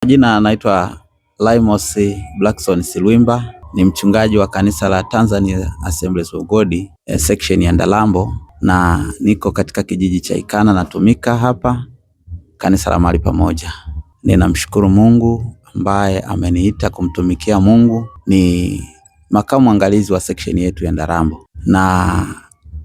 Jina anaitwa Laimos Blackson Silwimba, ni mchungaji wa kanisa la Tanzania Assemblies of God section ya Ndalambo, na niko katika kijiji cha Ikana, natumika hapa kanisa la mahali pamoja. Ninamshukuru Mungu ambaye ameniita kumtumikia Mungu. Ni makamu mwangalizi wa section yetu ya Ndalambo, na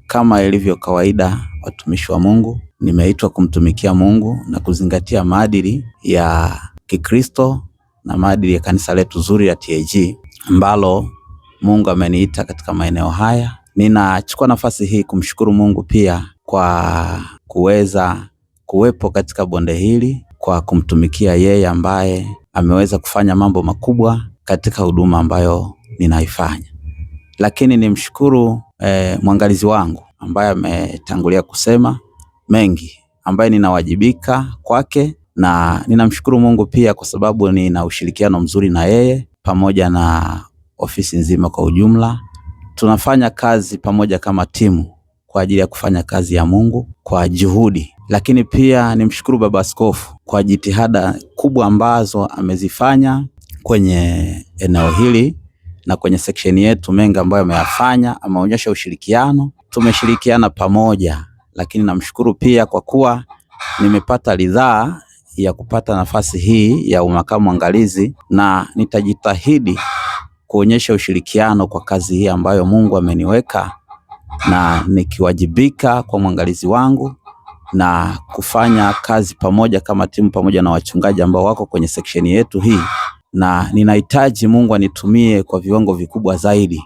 kama ilivyo kawaida, watumishi wa Mungu, nimeitwa kumtumikia Mungu na kuzingatia maadili ya Kikristo na maadili ya kanisa letu zuri la TAG ambalo Mungu ameniita katika maeneo haya. Ninachukua nafasi hii kumshukuru Mungu pia kwa kuweza kuwepo katika bonde hili kwa kumtumikia yeye ambaye ameweza kufanya mambo makubwa katika huduma ambayo ninaifanya. Lakini nimshukuru mwangalizi wangu ambaye ametangulia kusema mengi, ambaye ninawajibika kwake, na ninamshukuru Mungu pia kwa sababu nina ushirikiano mzuri na yeye pamoja na ofisi nzima kwa ujumla. Tunafanya kazi pamoja kama timu kwa ajili ya kufanya kazi ya Mungu kwa juhudi. Lakini pia nimshukuru Baba Askofu kwa jitihada kubwa ambazo amezifanya kwenye eneo hili na kwenye section yetu, mengi ambayo ameyafanya, ameonyesha ushirikiano, tumeshirikiana pamoja. Lakini namshukuru pia kwa kuwa nimepata ridhaa ya kupata nafasi hii ya umakamu mwangalizi, na nitajitahidi kuonyesha ushirikiano kwa kazi hii ambayo Mungu ameniweka, na nikiwajibika kwa mwangalizi wangu na kufanya kazi pamoja kama timu pamoja na wachungaji ambao wako kwenye section yetu hii, na ninahitaji Mungu anitumie kwa viwango vikubwa zaidi,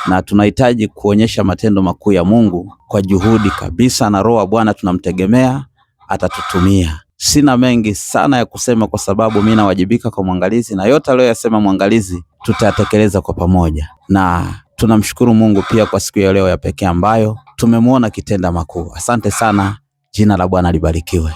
na tunahitaji kuonyesha matendo makuu ya Mungu kwa juhudi kabisa, na Roho wa Bwana tunamtegemea atatutumia. Sina mengi sana ya kusema kwa sababu mimi nawajibika kwa mwangalizi, na yote aliyoyasema mwangalizi tutayatekeleza kwa pamoja, na tunamshukuru Mungu pia kwa siku ya leo ya pekee ambayo tumemwona kitenda makuu. Asante sana, jina la Bwana libarikiwe.